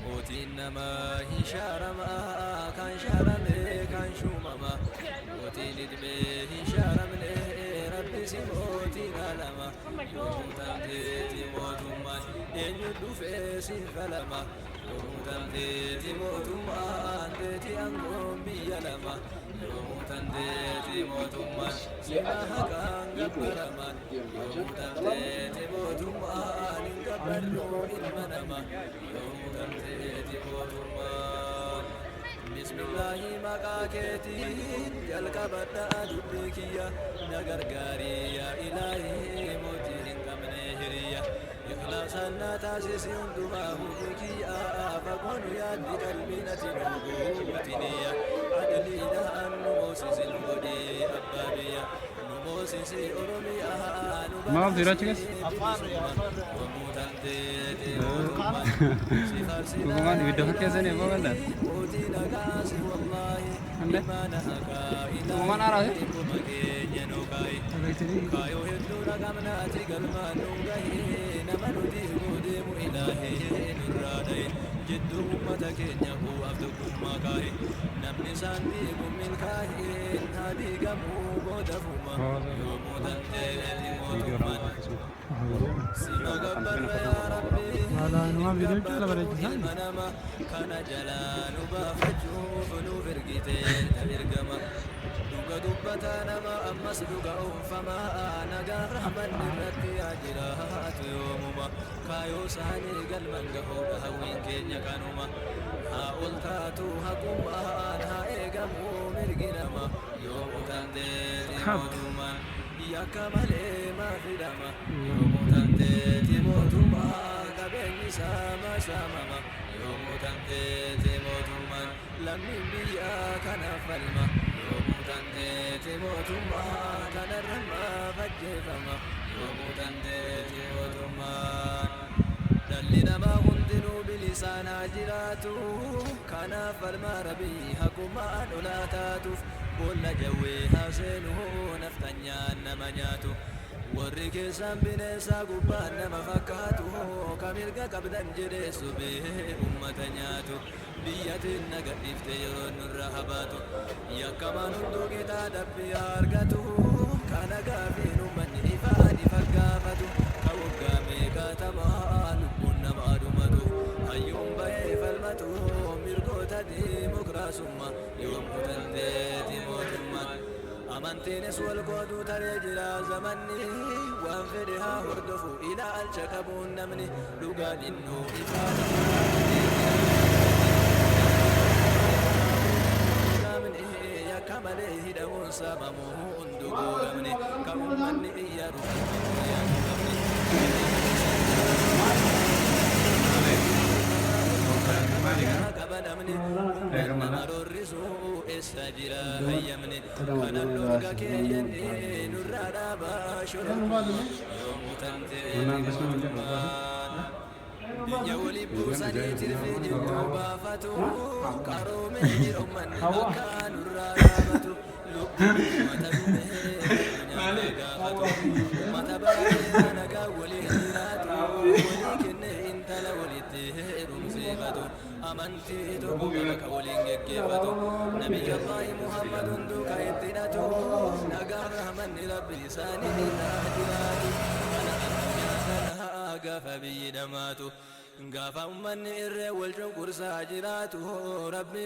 Mootiin namaa hin shaaramaa, kan shaarame kan shuumama. Mootiin idmee hin shaaramne, rabbisi mootiin alama. Yoomuu tamteeti mootummaan, eenyu dhufee siin falama. Yoomuu tamteeti mootummaan, teeti aangoon biyya lama. Yoomuu tamteeti mootummaan, sima haqaan gabbaraman. Yoomuu tamteeti mootummaan, hin gabbarru ilma nama. Yoomuu tamteeti mootummaan. Bismillaahi maqaa keetiin jalqabadha dubbii kiyya, na gargaarii yaa ilaahii mootii hin qabne hiriyya. Ikhlaasaan na taasisi hundumaa hojii kiyya, fagoon yaaddi qalbiin ati nu guutiniyya. Adliidhaan nu moosisi, nu godhii abbaa biyya, nu moosisi Oromiyaa, nu Maal jiraachuu keessa? badhaasi bilisummaa. Yoomuu tanteeti mootummaan si faarsinaa. Dhugumaan ibidda fakkeessanii abbaa bal'aa. Mootii nagaasi wallaahi. Ande? Imaana haqaa. Dhugumaan haaraati? Dhimma keenya nu kaa'i. Kaayoo hedduu dhaqabnaati galmaan nu gahee, nama nu diiguu deemu ilaahee nurraa dhahe. Jidduu ummata keenya bu'aaf tokkummaa kaa'e, namni isaan diigu milkaa'een haa diigamuu boodafuma. Yoomuu tanteeti mootummaan sima gabbarra yaa Rabbi. Wala viidiyoo cala bareechisan. Ilma nama kana jalaa nu baafachuuf nuuf ergite ta ergama. Dhuga dubbataa nama ammas dhuga oonfamaa, nagaan rahmanni irratti haa jiraatu yoomuma. Kaayoo isaanii galman gahuudha hawwiin keenya kanuma. Haa ol taatu haqummaan, haa eegamu mirgi nama. Yoomuu tanteeti mootummaan, yakka malee maaf hidhama? Yoomuu tanteeti mootummaan, qabeenyi isaa maa saamama? Yoomuu tanteeti mootummaan, lammiin biyyaa kanaaf falma. Yoomuu tanteeti mootummaan, kanarra maaf ajjeefama? Yoomuu tanteeti mootummaan, dhalli namaa hundinuu bilisaan haa jiraatu. Kanaaf falmaa Rabbii haqummaan olaa taatuuf, boolla jawwee haa seenuu naftanyaan nama nyaatu. Warri keessaan bineensaa gubbaan nama fakkaatu, ka mirga qabdan jedhee sobee ummata nyaatu. Biyyatiin naga dhiifte yeroo nurra habaatu, yakkamaan hunduu qixaa dhabbii haa argatu. Kana gaafiin ummanni ifaan ifa gaafatu, ka waggaa meeqaatamaa lubbuun namaa dhumatu, hayyuun bahee falmatu mirgoota diimokiraasummaa. Yoomuu tanteeti mootummaan, amantiinis wal qooduu taree jira zamanni. Waan fedhe haa hordofu ilaalcha qabuun namni, dhugaan innuu ifaan ifaan. Yakka malee hidhamuun saamamuu hunduu guuramne, ka ummanni iyyaru yaadu qabne. Qaba namni nama roorrisuu, eessa jira hayyamni kana? Dhorga keeyyannee nurraa dhaabaa shororkummaa. Yoomuu tanteeti mootummaan, biyya walii buusanii tirfii jidduu baafatu. Qaroomee jira ummanni akka nurraa dhaabatu. Lubbuu ummata dhumee nyaata gaafatu, ummata baay'ee nagaa waliin jiraatu, walii kennee intala walitti heerumsiifatu, amantii tokko qaba ka waliin geggeeffatu, Nabiyya Allaahi Muhammad hunduu ka itti hidhatu, nagaan rahmanni Rabbi isaanii irraa jiraatu. Kana addunyaa kana gaafa biyyi dhamaatu, gaafa ummanni irree wal cunqursaa jiraatu, Rabbiin